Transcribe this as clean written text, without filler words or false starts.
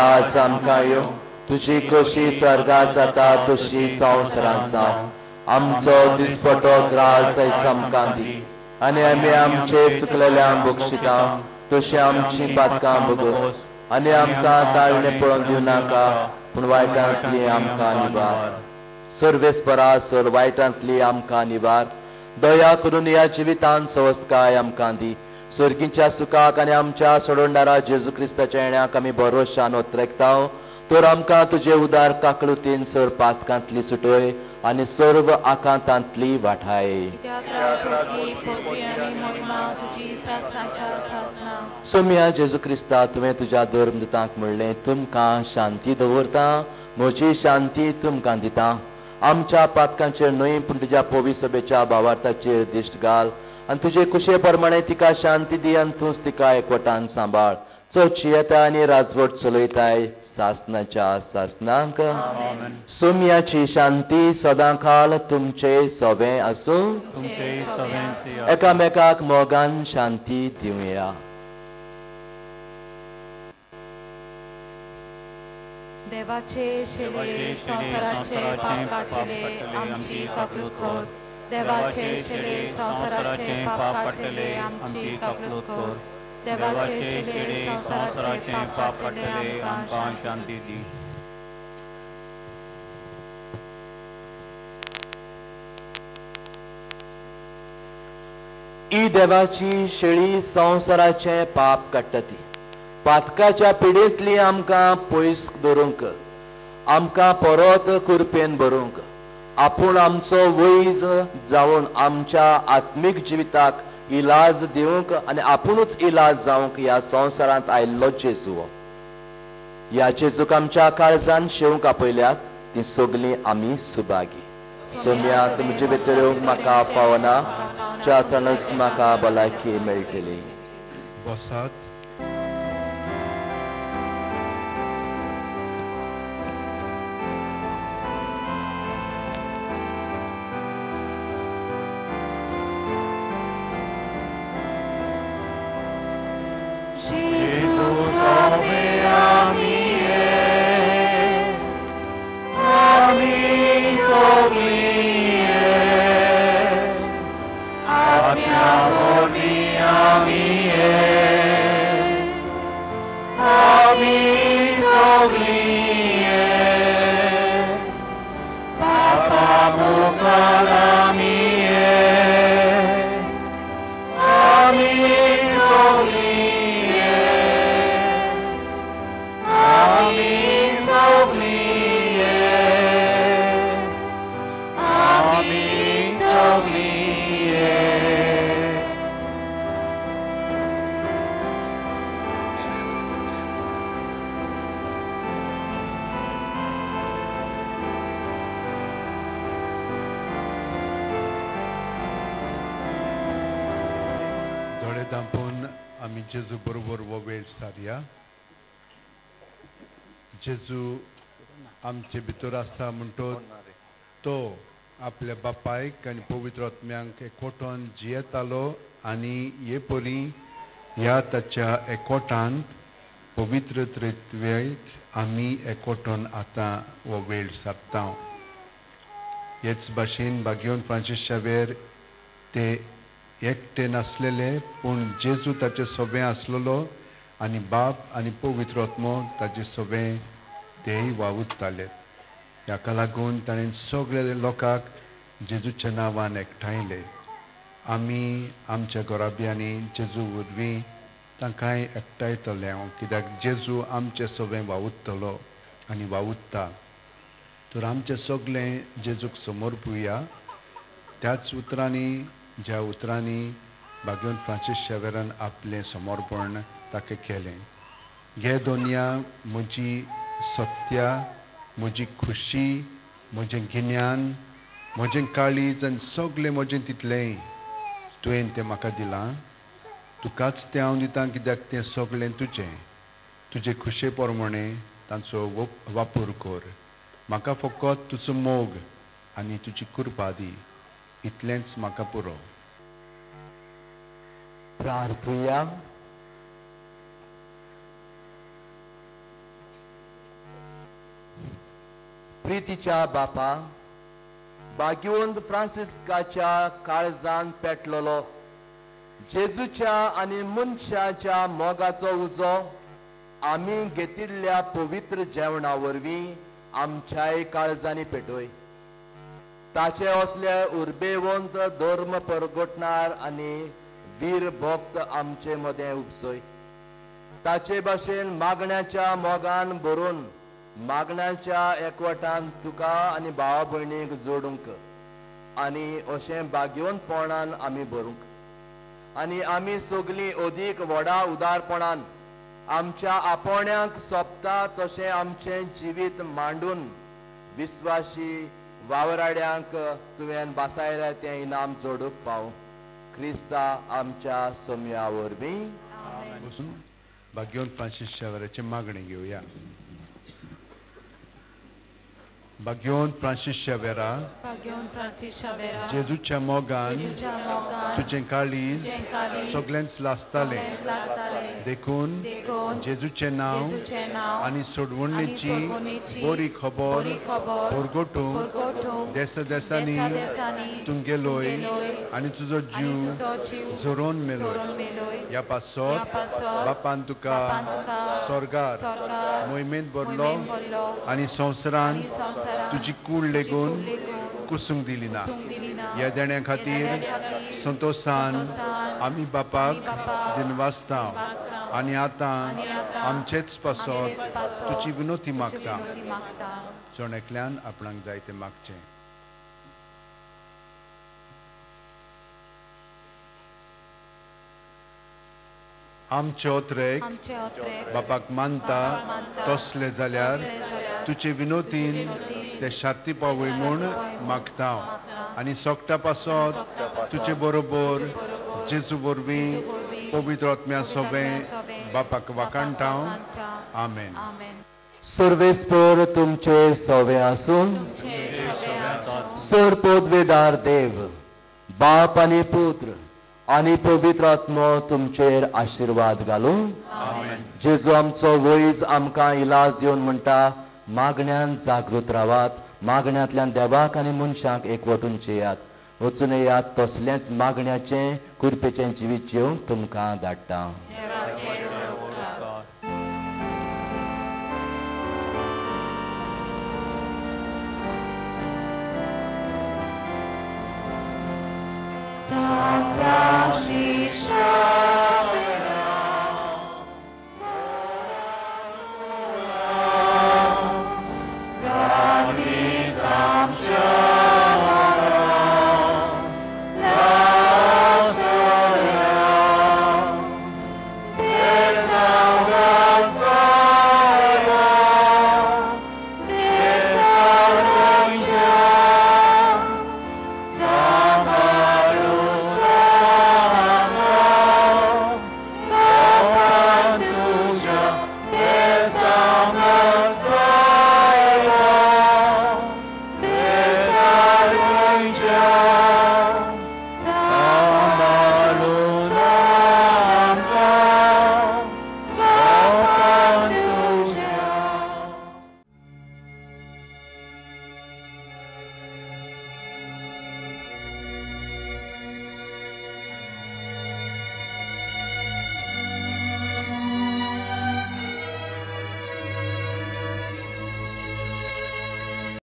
आज आमकां यो, तुजी खोशी स्वर्गात जाता तशी संवसारांत जावं. आमचो दिसपटो ग्रास आयज आमकां दी आनी आमी आमचे चुकलेल्यांक बक्षिता तशी आमची पातकां भोगोस आनी आमकां ताळणे पळोवन दिवं नाका, पूण वायटांतली आमकां निवार. सर्वेस्परा सर वायटांतली आमकां निवार. दया करून ह्या जिवितान सवस्काय आमकां दी. स्वर्गीच्या सुखाक आनी आमच्या सोडवणारा जेजू क्रिस्ताच्या येण्याक आमी भरोशान ओतरेकता. तर आमकां तुजे उदार काकळुतीन सर पातकांतली सुटय आनी सर्व आकांतांतली वाठाय. सोम्या जेजू क्रिस्ता, तुवें तुज्या धर्मदूतांक म्हणलें, तुमकां शांती दवरता, म्हजी शांती तुमकां दिता. आमच्या पातकांचेर न्हय पूण तुज्या पवी सभेच्या भावार्थाचेर दिश्ट घाल आनी तुजे कुशे प्रमाणे तिका शांती दी आनी तूंच तिका एकवटान सांबाळ. चडशी येता आनी राजवट चलयताय सासनाच्या सासनांक. सोम्याची शांती सदां काल तुमचे सोबें आसूं. एकामेकाक मोगान शांती दिवया. देवाचे शेले संवसाराचे पाप काडटले आमची कबूल कर. देवाचे शेले संवसाराचे पाप काडटले आमची कबूल कर. देवाचे शेले संवसाराचे पाप काडटले आमकां शांती दी. ही देवाची शेळी संवसाराचे पाप काडटा ती पातकाच्या पिडेंतली आमकां पयस दवरूंक, आमकां परत कृपेन भरूंक, आपूण आमचो वैज जावन आमच्या आत्मीक जिविताक इलाज दिवंक आनी आपुणूच इलाज जावंक ह्या संवसारांत आयिल्लो जेजू. ह्या जेजूक आमच्या काळजान शेवंक आपयल्यात ती सगळीं आमी सुभागी. सोम्या तुमचे भितर येवंक म्हाका पावना, च्यातनच म्हाका भलायकी मेळटली. बसात. जेजू बरोबर हो वेळ सारया. जेजू आमचे भितर आसा म्हणटो तो आपल्या बापायक आनी पवित्र आत्म्यांक एकवटान जियेतालो आनी हे परी ह्या ताच्या एकवटांत पवित्र त्रित्वेत आमी एकवटान आतां हो वेळ सारता. हेच भाशेन भाग्योन फ्रांसीस शावेर ते एकटे नासलेले पूण जेजू ताचे सोबें आसलेलो आनी बाप आनी पवित्र आत्मो ताचे सोबें तेय वावुरताले. हाका लागून ताणें सगळे लोकांक जेजूच्या नांवान एकठांयले. आमी आमच्या घराब्यांनी जेजू वरवीं तांकांय एकठांयतले हांव, कित्याक जेजू आमचे सोबें वावुरतलो आनी वावुरता. तर आमचें सगळें जेजूक समर्पुया. त्याच उतरांनी ज्या उतरांनी भाग्योन फ्रांसीस शावेरान आपलें समर्पण ताका केलें. घे दोनया म्हजी सत्या, म्हजी खुशी, म्हजें गिन्यान, म्हजें काळीज आनी सगळें म्हजें तितलेंय तुवें तें म्हाका दिलां. तुकाच तें हांव दितां कित्याक तें सगळें तुजें. तुजे खुशे प्रमाणे तांचो वापर कर. म्हाका फकत तुजो मोग आनी तुजी कृपा दी, इतलेंच म्हाका पुरो. प्रार्थुया. प्रितीच्या बापा, भाग्यवंत फ्रांसिस्काच्या काळजान पेटलेलो जेजूच्या आनी मनशाच्या मोगाचो उजो आमी घेतिल्ल्या पवित्र जेवणा वरवीं आमच्याय काळजांनी पेटोय. ताचे असले उर्बेवंत धर्म परगटणार आनी वीर भक्त आमचे मदें उपसय. ताचे भाशेन मागण्याच्या मोगान भरून मागण्याच्या एकवटान तुका आनी भावा भयणीक जोडूंक आनी अशें भाग्यवंतपणान आमी भरूंक आनी आमी सगलीं अदीक व्हडा उदारपणान आमच्या आपोवण्याक सोंपता तशें आमचें जिवीत मांडून विस्वाशी वावराड्यांक तुवें बासायल्या तें इनाम जोडूंक पाव. क्रिस्ता आमच्या सोम्या वरवीं. भाग्यवंत फ्रांसीस शावेराचें मागणें घेवया. भाग्यवंत फ्रांसीस शावेरा, जेजूच्या मोगान तुजें काळीज सगळेंच लासतालें, देखून जेजूचें नांव आनी सोडवणेची बरी खबर परगटूंक देसा देसांनी तूं गेलोय आनी तुजो जीव झरोवन मेलोय. ह्या पासत बापान तुका स्वर्गार मोहिमेंत भरलो आनी संवसारान तुजी कूड लेगून कुसूंक दिली ना. ह्या देण्या खातीर संतोशान आमी बापाक दिनवासता आनी आतां आमचेच पासत तुजी विनोती मागता. जण एकल्यान आपणाक जाय तें मागचें. आमचे ओत्रेक बापाक मानता तसले जाल्यार तुजे विनोतीन ते शांती पावय म्हूण मागता आनी सोगटा पासत तुजे बरोबर जेजू वरवीं पवित्र आत्म्या सोबें बापाक वाखाणटा. आमेन. सर्वेस्पर तुमचे सोवे आसून सर पदवेदार देव बाप आनी पुत्र आनी पवित्र आत्मो तुमचेर आशिर्वाद घालूं. जेजू आमचो वैज आमकां इलाज दिवन म्हणटा, मागण्यान जागृत रावात, मागण्यांतल्यान देवाक आनी मनशांक एकवटून चेयात. वचून येयात तसलेंच मागण्याचें कुरपेचें जिवीत जेवंक तुमकां धाडटा.